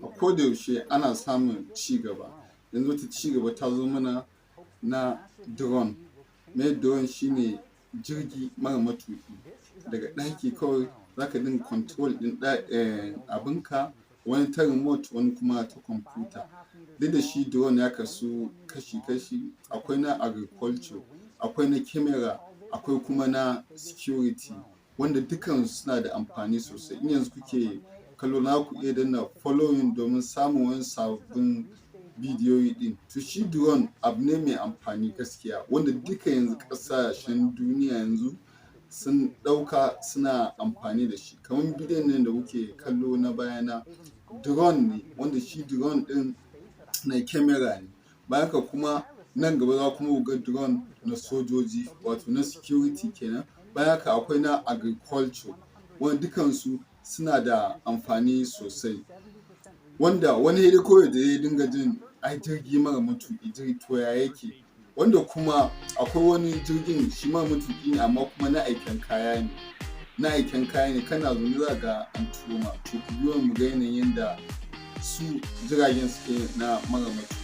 A koda yaushe ana samun ci gaba. Yanzu wata ci gaba ta zo mana na drone. Me drone? Shine jirgi mara matuƙi. Daga ɗaki kawai zaka dinga control ɗin abinka, wani ta remote, wani kuma ta kwamfuta. Duk da shi drone ya kasu kashi kashi, akwai na agriculture, akwai na camera, akwai kuma na security, wanda dukansu suna da amfani sosai. In yanzu kuke kallo na, ku iya danna following domin samun wani sabbin bidiyoyi ɗin. To, shi drone abu ne mai amfani gaskiya, wanda duka yanzu ƙasashen duniya yanzu sun ɗauka suna amfani da shi. Kamar bidiyon nan da kuke kallo na bayana, drone ne, wanda shi drone ɗin na camera ne. Bayan haka kuma, nan gaba za kuma ku ga drone na sojoji, wato na security kenan. Bayan haka akwai na agriculture, wanda dukansu suna da amfani sosai. Wanda wani sai dai kawai da ya dinga jin ai jirgi mara matuƙi, jirgi to ya yake? Wanda kuma akwai wani jirgin shi mara matuƙi ne, amma kuma na aiken kaya ne. Na aiken kaya ne, kana zaune za ka ga an turo ma. To, ku biyo mu ga yanayin yanda su jiragen suke na mara matuƙi.